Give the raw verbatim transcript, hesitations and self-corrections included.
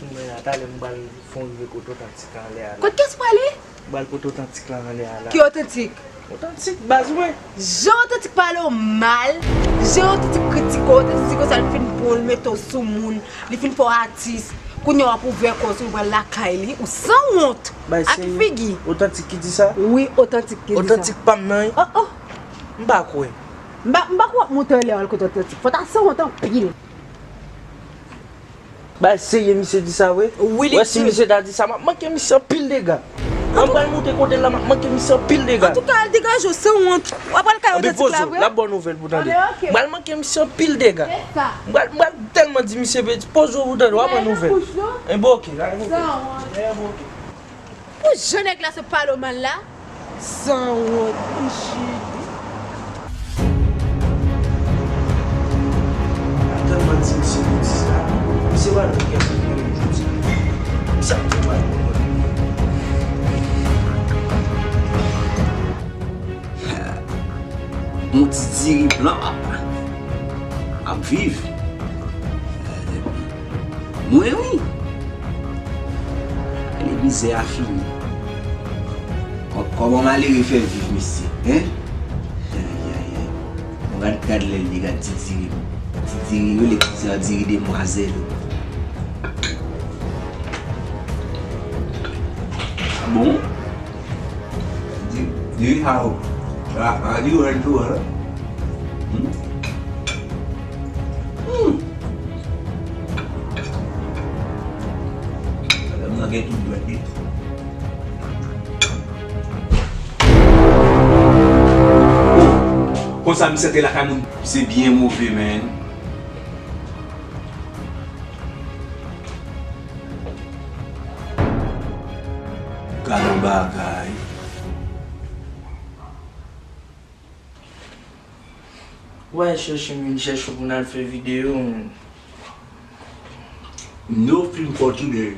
Mwen la, talè m pral fè yon rive kote otantik la anlè a la. Kot kès prale? M pral kote otantik la anlè a la. Ki otantik? Otantik, baz mwen. Jan otantik pale w mal, jan otantik kritike w, otantik di konsa li fin pran w, l mete w sou moun, li fin fè w atis. Kounye a w ap ouvè kò w sou pral lakay li, ou sanwont. Bay ak serye? Figi. Otantik ki di sa? Wi, otantik ki di sa. Otantik pa m nan, wi. Oh, oh. M pa kwè. M pa, m pa kwè w ap monte anlè w al kote otantik. Fò w ta sanwont anpil. Bay serye, misye di sa vre? Wi, li di. Wè, si misye ta di sa, m ap manke misye anpil dega. Mwen pral monte kote l la, m ap manke misye anpil dega. Antouka, al degaje w, sanwont. W ap al kay otantik la vre? L ap ba w nouvèl pou tande. M pral manke misye anpil dega. M pral, m pral tèlman di misye betiz, poze w pou tande, w ap pran nouvèl. Enben, oke, la, enben, oke. Pou jan nèg la sot pale w mal la, sanwont, m chire. Tèlman di misye betiz la, misye pral vin gen pwoblèm jodi. Misye ap tou pral pran. Yon ti diri blan ap viv. Mwen wi. Gade mizè a fini. Kò-, kòman malere fè viv, mesye, en? Ayayay. Bon, gad, gad lè l ye, gad ti diri. Ti diri, yo le ti diri demwazèl. Bon. Di, di how. A, a, di wè tou, hein? Hmm? Hmm. Madanm nan gen tout dwèt li. Oh, konsa misye te lakay moun. Se byen move, man. Gad yon bagay. Ou al chèche m, vin chèche w pou n al fè videyo. No film for today.